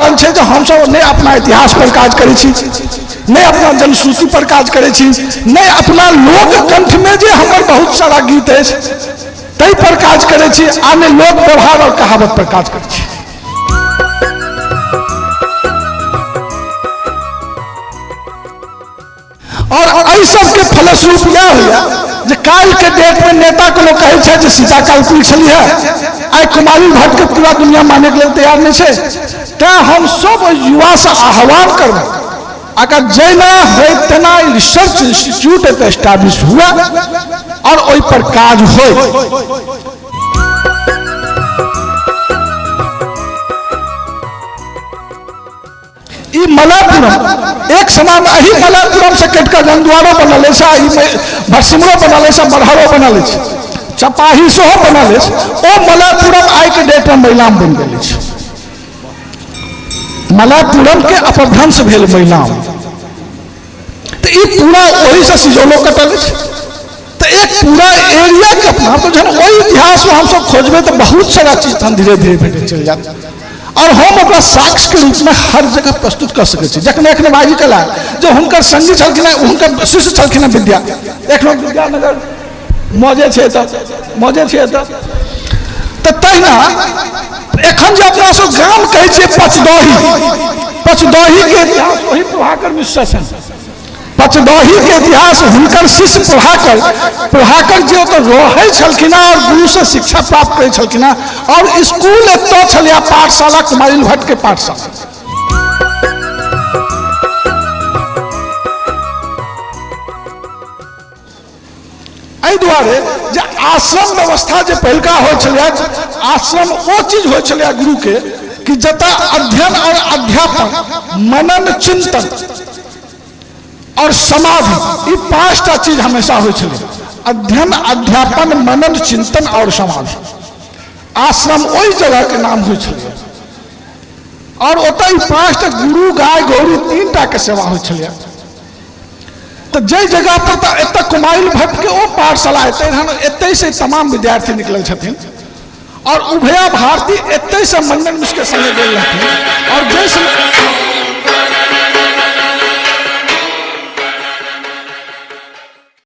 कारण छै जे हमसभ नहि अपना इतिहास पर काज करै छी, नहि अपना जनश्रुति पर काज करै छी, नहि अपना लोक कंठमे जे हमर बहुत सारा गीत अछि ताहि पर काज करै छी, आ नहि लोक व्यवहार और कहावत पर काज करै छी। और एहि सबके फलस्वरूप इएह होइए जे काल्हिके डेटमे नेता कोनो कहै छै जे सीता काल्पनिक छलीह, आइ कुमारी भट्टके पूरा दुनिया मानैके लेल तैयार नहि छै। तैँ हम सब ओहि युवासँ आह्वान करबै, अगर जेना होइ तेना रिसर्च इंस्टीट्यूट एतऽ एस्टाब्लिश हुए और ओहि पर काज होय। ई मलयपुरम एक समय में एही मलयपुरम से कटि कऽ गंगद्वारो बनल अछि, आ ई भरसिमरो बनल अछि, आ मरहरो बनल अछि, चपाही सेहो बनल अछि। ओ मलयपुरम आइके डेटमे मैलाम बनि गेल अछि। मलयपुरम के अपभ्रंश भेल मैलाम। तऽ ई पूरा ओहिसँ सिजौलो कटल अछि। तऽ एक पूरा एरिया के अपना तो जहन ओहि इतिहासमे हमसब खोजबै तऽ बहुत सारा चीज तहन धीरे धीरे भेटैत चलि जायत, और हम ओकरा साक्ष्यके रूपमे हर जगह प्रस्तुत कऽ सकै छी। जखन एखने भाइजी कहला जे हुनकर संगी छलखिन हेँ, हुनकर शिष्य छलखिन हेँ विद्या, एखनो विद्यानगर मौजे छै एतऽ, मौजे छै एतऽ। तऽ तहिना एखन जे अपना सब गाम कहै छियै पचदही, पचदहीके इतिहास ओही प्रभाकर मिश्र छनि। पचदहीके इतिहास हुनकर शिष्य प्रभाकर, प्रभाकर जे ओतऽ रहै छलखिन हेँ और गुरुसँ शिक्षा प्राप्त करै छलखिन हेँ, और स्कूल एतऽ छलैए पाठशाला, कुमारिल भट्टके पाठशाला। एहि दुआरे जे आश्रम व्यवस्था जे पहिलका होइ छलैए, आश्रम ओ चीज होइ छलैए गुरुके कि जतऽ अध्ययन और अध्यापन, मनन, चिंतन और समाधि, ई 5टा चीज हमेशा होइ छलै। अध्ययन, अध्यापन, मनन, चिंतन और समाधि। आश्रम ओहि जगह के नाम होइ छलै। और ओतऽ ई 5टा गुरु, गाय, गौरी 3टा के सेवा होइ छलै। तऽ जाहि जगह पर तऽ एतऽ कुमारिल भट्ट के ओ पाठशाला एतै रहन, एतै से तमाम विद्यार्थी निकलल छथिन, और उभया भारती एतै से मंडन मिश्र के संगे गेल रहथिन। और जाहि समय